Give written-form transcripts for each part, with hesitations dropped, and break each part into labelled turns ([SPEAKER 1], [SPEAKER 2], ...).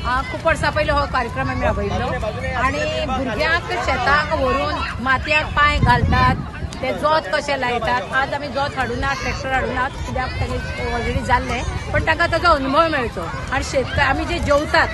[SPEAKER 1] खूब वर्सां पयलीं हो कार्यक्रम आमी राबयल्लो आनी भुरग्यांक शेताक व्हरून मातयेक पांय घालतात, ते जोत कशें लायतात. आज आमी जोत हाडूना, ट्रॅक्टर हाडूना, कित्याक तांगे ऑलरेडी जाल्लें, पण तांकां ताजो अनुभव मेळचो. आनी शेतकार आमी जे जेवतात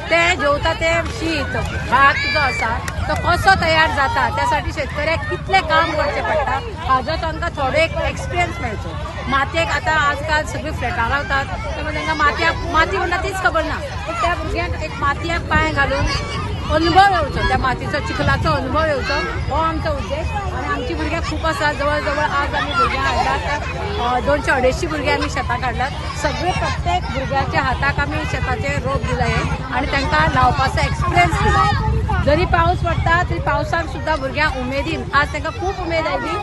[SPEAKER 1] ते जेवता ते शीत भात जो आसा तो कसो तयार जाता, त्यासाठी शेतकऱ्याक कितलें काम करचें पडटा हाजो तांकां थोडो एक एक्सपिरियन्स मेळचो. मातयेक आतां आजकाल सगळीं फ्लॅटां रावतात, त्यामुळे तांकां मातयाक माती म्हणटा तीच खबर ना. पण त्या भुरग्यांक एक मातयेक पांय घालून अनुभव येवचो, त्या मातीचो चिखलाचो अनुभव येवचो, हो आमचो उद्देश. आनी आमची भुरग्यां खूब आसा. जवळ जवळ आज आमी भुरग्यांक हाडलात, 200-250 भुरगे आमी शेताक हाडलात. सगळे प्रत्येक भुरग्याच्या हाताक आमी शेताचे रोप दिले आनी तांकां लावपाचो एक्सपिरियन्स दिला. जरी पावस पडटा तरी पावसान सुद्दां भुरग्यांक उमेदीन, आज तांकां खूब उमेद आयली.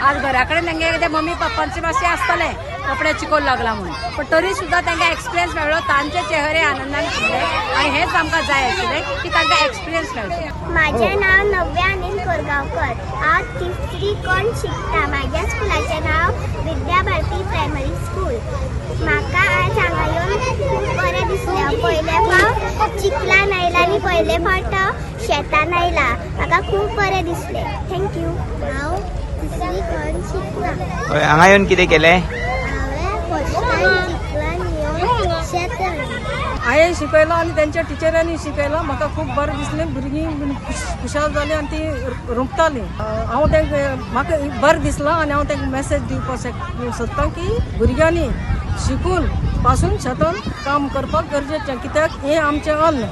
[SPEAKER 1] आज घरा कडेन तेंगे कितें मम्मी पप्पांचे मातशें आसतलें, कपडे चिकोल लागला म्हणून, पण तरी सुद्दां तांकां एक्सपिरियन्स मेळ्ळो. तांचे चेहरे आनंदान फुलले आनी हेंच आमकां जाय आशिल्लें की तांकां एक्सपिरियन्स मेळचो.
[SPEAKER 2] माझे नाव नव्या अनिल कोरगावकर. हांव तिसरी कोण शिकता. माझ्या स्कुलाचें नाव विद्या भारती प्रायमरी स्कूल. म्हाका आज हांगा येवन खूब बरें दिसलें. हांव पयले फावट चिखलान आयला आनी पयले फावट हांव शेतान आयला. म्हाका खूब बरें दिसलें. Thank you. हांव तिसरी कोण शिकता.
[SPEAKER 3] हय, हांगा येवन कितें केलें?
[SPEAKER 2] हांवें फर्स्ट टायम चिखलान येवन शेत रोयलें.
[SPEAKER 4] हांवें शिकयलां आनी तेंच्या टिचरांनी शिकयलां. म्हाका खूब बरें दिसलें. भुरगीं बीन खुशाल जालीं आनी ती रोंपतालीं. हांव तांकां, म्हाका बरें दिसलां आनी हांव तांकां मॅसेज दिवपाक सोदतां की भुरग्यांनी शिकून पासून शेतान काम करपाक गरजेचें, कित्याक हें आमचें अन्न,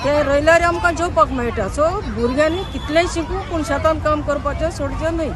[SPEAKER 4] तें रोयल्यार आमकां जेवपाक मेळटा. सो भुरग्यांनी कितलेंय शिकूं, पूण शेतान काम करपाचें सोडचें न्हय.